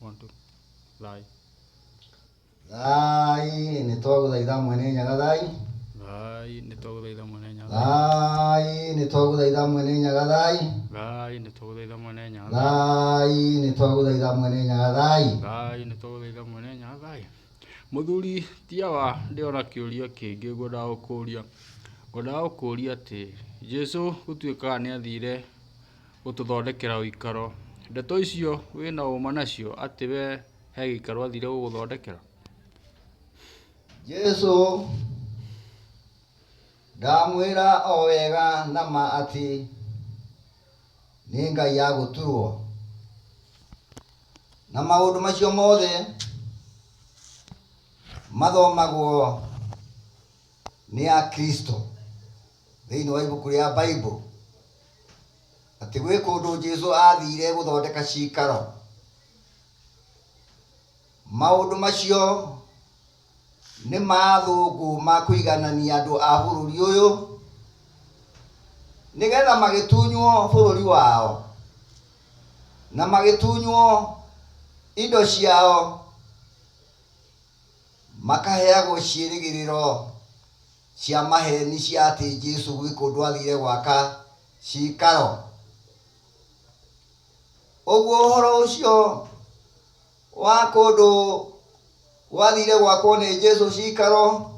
One, two. Thai. Thai nĩ twagũthaitha Mwene Nyaga thai. Thai nĩ twagũthaitha Mwene Nyaga. Thai nĩ twagũthaitha Mwene Nyaga thai. Thai nĩ twagũthaitha Mwene Nyaga. Thai nĩ twagũthaitha Mwene Nyaga thai. Thai nĩ twagũthaitha Mwene Nyaga thai. Mũthuri ti awa ndĩona kĩũria kĩngĩ ngwendaga gũkũria. Ngwendaga gũkũria atĩ Jesu gũtuĩkaga nĩ athire gũtũthondekera ũikaro. Ndeto icio wĩna ũma nacio atĩ we he gĩikaro athire gũgũthondekera? Jesu ndamwĩra o wega na ma atĩ nĩ Ngai ya gũturwo. Na maũndũ macio mothe mathomagwo nĩ Akristo thĩinĩ wa ibuku rĩa Bible atĩ gwĩ kũndũ Jesu athire gũthondeka cikaro. Maũndũ macio nĩ ma athũngũ ma kũiganania andũ a bũrũri ũyũ nĩgetha magĩtunywo bũrũri wao na magĩtunywo indo ciao makaheagwo ciĩrĩgĩrĩro cia maheni cia atĩ Jesu gwĩ kũndũ athire gwaka cikaro. Ũguo ũhoro ũcio wa kũndũ gwathire gwakwo nĩ Jesu cikaro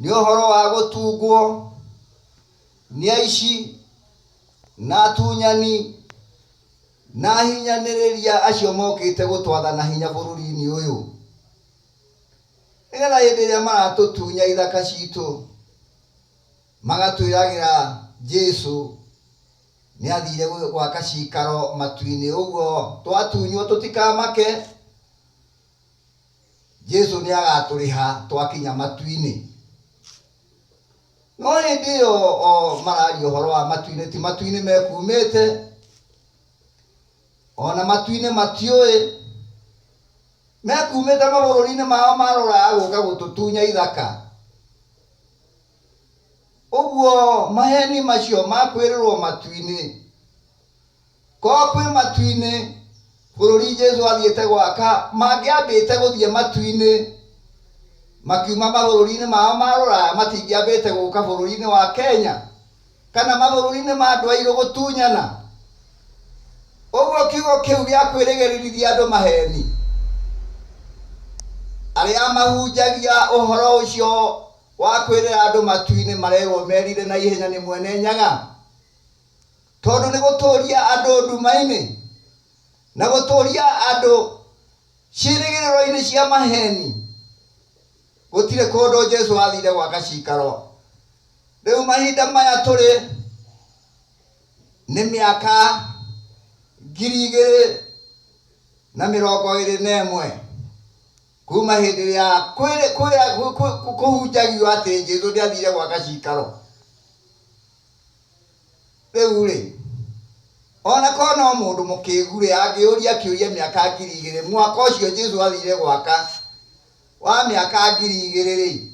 nĩ ũhoro wa gũtungwo nĩ aici na atunyani na ahinyanĩrĩria acio mokĩte gũtwatha na hinya bũrũri-inĩ ũyũ. Nĩgetha hĩndĩ ĩrĩa maratũtunya ithaka citũ magatwĩragĩra Jesu nĩ athire gwaka cikaro matu-inĩ ũguo twatunywo tũtikamake Jesu nĩ agatũrĩha twakinya matu-inĩ. No hĩndĩ ĩyo o mararia ũhoro wa matu-inĩ ti matu-inĩ mekumĩte ona matu-inĩ matiũĩ mekumĩte mabũrũri-inĩ mao ma rũraya gũka gũtũtunya ithaka. Ũguo maheni macio ma kwĩrĩrwo matu-inĩ, korwo kwĩ matu-inĩ bũrũri Jesu athiĩte gwaka, mangĩambĩte gũthiĩ matu-inĩ makiuma mabũrũri-inĩ mao ma rũraya matingĩambĩte gũka bũrũri-inĩ wa Kenya kana mabũrũri-inĩ ma andũ airũ gũtunyana. Ũguo kiugo kĩu gĩa kwĩrĩgĩrĩrithia andũ maheni, arĩa mahunjagia ũhoro ũcio wa kwĩrĩra andũ matu-inĩ marerwo merire na ihenya nĩ Mwene Nyaga, tondũ nĩ gũtũria andũ nduma-inĩ na gũtũria andũ ciĩrĩgĩrĩro-inĩ cia maheni. Gũtirĩ kũndũ Jesu athire gwaka cikaro. Rĩu mahinda maya tũrĩ nĩ mĩaka 2021 kuma hĩndĩ ĩrĩa kũhunjagio atĩ Jesu nĩathire gwaka cikaro. Rĩu rĩ, ona korwo no mũndũ mũkĩgu rĩ, angĩũria kĩũria mĩaka 2000, mwaka ũcio Jesu athire gwaka wa mĩaka 2000 rĩ,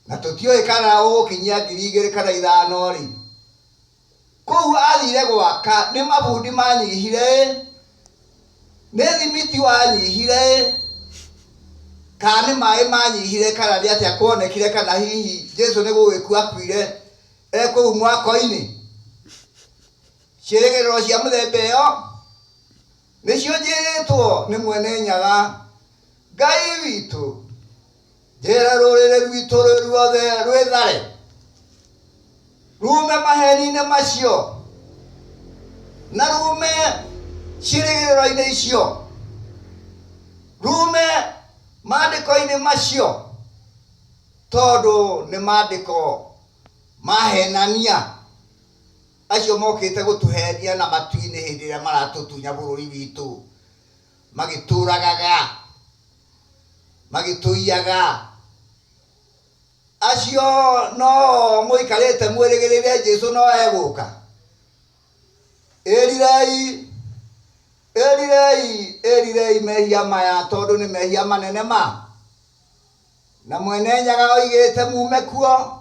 na tũtiũĩ kana ũgũkinyia 2000 kana 5 rĩ, kũu athire gwaka nĩ mabundi manyihire ĩ, nĩ thimiti wanyihire ĩ, kana nĩ maĩ manyihire, kana nĩ atĩa kuonekire, kana hihi Jesu nĩ gũgĩkua akuire e kũu mwako-inĩ. Ciĩrĩgĩrĩro cia mũthemba ĩyo nĩcio njĩrĩtwo nĩ Mwene Nyaga Ngai witũ, njĩre rũrĩrĩ rwitũ rwĩ ruothe rwĩthare rume maheni-inĩ macio na rume ciĩrĩgĩrĩro-inĩ icio, rume maandĩko-inĩ macio, tondũ nĩ maandĩko mahenania acio mokĩte gũtũhenia na matu-inĩ hĩndĩ ĩrĩa maratũtunya bũrũri witũ, magĩtũragaga, magĩtũiyaga. Acio no mũikarĩte mwĩrĩgĩrĩire Jesu no egũka. Ĩrirei, ĩrirei, ĩrirei mehia maya tondũ nĩ mehia manene ma. Na Mwene Nyaga oigĩte mume kuo,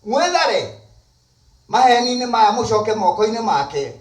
mwĩthare maheni-inĩ maya mũcoke moko-inĩ make.